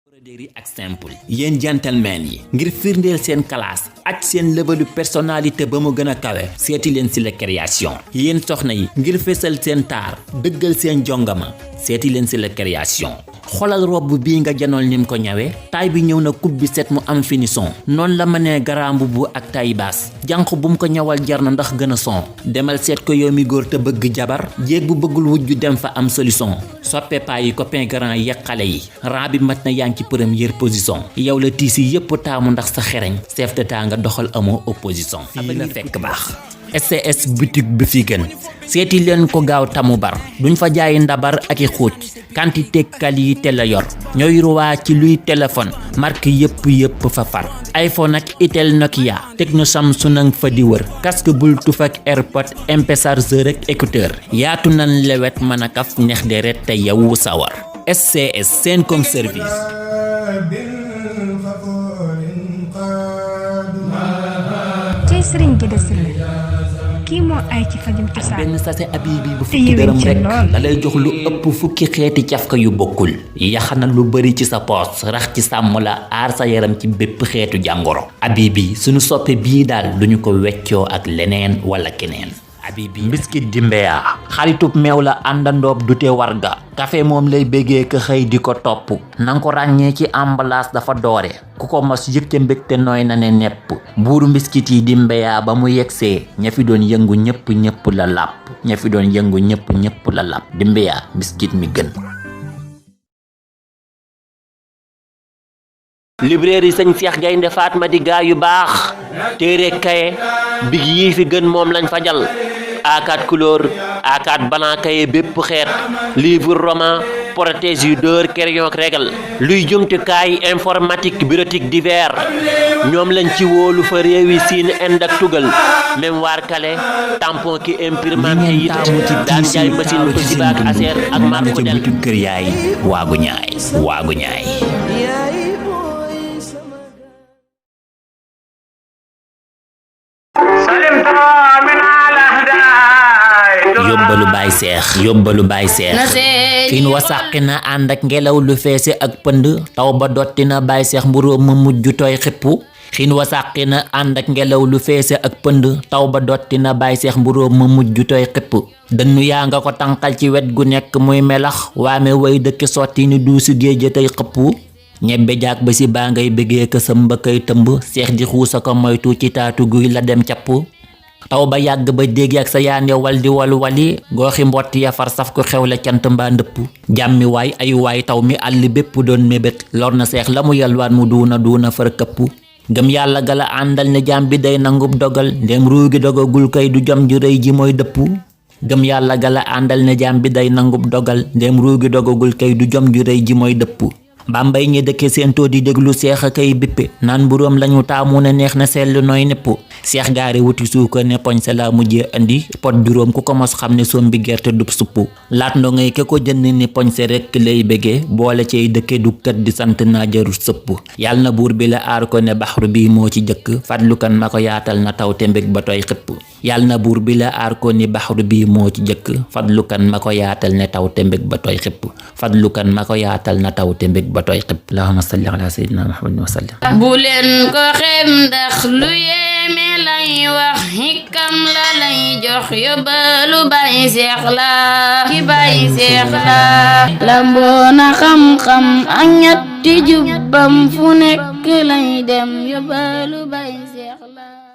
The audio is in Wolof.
broderie ak simple yéen gentlemen yi ngir firndeel seen classe ak seen levelu personnalité ba mu gën a kawe seeti leen si la création yéen soxna yi ngir fésal seen taar dëggal seen jongama seeti leen si la création xolal robb bii nga janool nim ko ñawee taay bi ñëw na coupe bi set mu am finition noonu la mënee garambu bu ak taay baas jànq bu mu ko ñawal jar na ndax gën a son demal seet ko yow mi góor te bëgg jabar jéeg bu bëggul wujju dem fa am solution soppe paa yi copain grand yeeg xale yi raa bi mat na yaa ngi ci première position yow la tiisi yépp taamu ndax sa xereñ chef d'état nga doxal amoo opposition fii la fekk baax SCS boutique bi fi gën seeti leen ko gaaw tamu bar duñ fa jaay ndabar ak i xuuj quantité qualité la yor ñooy ruwaa ci luy téléphone marque yépp fa far iPhone ak Itel Nokia Tecno Samsung fa di wër casque Bluetooth ak AirPod MP chargeur ak écouteur yaatu nan lewet mën a kaf neex deret te yow sawar SCS seen comme service tey sëriñ Gédé Sylla kii moo ay ci fajum cosaan benn sase Habibi bu fukki dërëm rek da lay jox lu ëpp fukki xeeti cafka yu bokkul yaxana lu bari ci sa poos rax ci sàmm la aar sa yaram ci bépp xeetu jàngoro Habibi suñu soppe bii daal duñu ko weccoo ak leneen wala keneen Habibi mbiskit di mbeya xaritub meew la àndandoob dute warga café moom lay béggee ka xëy di ko topp nanga ko ràññee ci emballage dafa doore ku ko mos yëg ca mbégte nooy na ne nepp buuru mbiskit yi di mbeya ba mu yegsee ña fi doon yëngu ñëpp la làpp ña fi doon yëngu ñëpp la làpp di mbeya mbiskit mi gën librairie sëñ Cheikh Gaynde Fatma di gaa yu baax téere kaye big yii fi gën moom lañ fa jal A4 couleur A4 blanc kaye bépp xeet livre roman protège-deur crayon ak régal luy jumtukaay informatique bureautique divers ñoom lañ ci wóolu fa réewi Siin Inde ak tugal mémoire calé tampon ki imprimante yi daan jaay machine ko siba ak acer ak marque del kër yaay waagu ñaay yóbbalu baay seex xiin wasaqi na ànd ak ngelaw lu feese ak pënd taw ba dotti na baay seex mburóom ma mujj tooy xippu xiin wasaqi na ànd ak ngelaw lu feese ak pënd taw ba dotti na baay seex mburóom ma mujj tooy xipp dënnu yaa nga ko tànqal ci wet gu nekk muy melax waame way dëkk sotti ni duusu géej tey xëppu ñebbe jaag ba si baa ngay bëggee ka sëmba kay tëmb seex di xuusa ko moytu ci taatu guy la dem capp taw ba yàgg ba dégg ak sa yaande wal di wali gooxi mbott ya far saf ko xew la cant mbaa ndëpp jàmmi waay ay waay taw mi àll bépp doon mébét lor na seex la mu yalwaan mu duuna far këpp gëm yàlla gala àndal ne jaam bi day nangub dogal ndem ruugi dogagul kay du jom ju rëy ji mooy dëpp gëm yàlla gala àndal ne jaam bi day nangub dogal ndem ruugi dogagul kay du jom ju rëy ji mooy dëpp bambay ñi dëkke seen too di déglu seex a kay bippe naan mburóom lañu taamu ne neex na sell nooy nepp seex gaari wuti suukar ne poñ sa la mujjee andi pot juróom ku ko mos xam ne sombi gerte dub suppu laat ndo ngay ke ko jënd ni poñ se rekk lay bége boole cay dëkke du kat di sant naa jaru sëpp yàlla na buur bi la aar ko ne baxru bi moo ci jëkk fadlukan ma ko yaatal na taw te mbég ba tooy xëpp yàlla na buur bi la aar ko ni baxru bi moo ci jëkk fadlukan ma ko yaatal ne taw te mbég ba tooy xëpp fadlukan ma ko yaatal na taw te mbég ba tooy xëpp allahumma salli ala sayyidina muhammadin wa sallim bu leen ko xem ndax lu yéeme lay wax xikam la lay jox yóbbalu Baay Seex la ki Baay Seex la lamboona xam-xam ak ñetti jubbam fu nekk lay dem yóbbalu Baay Seex la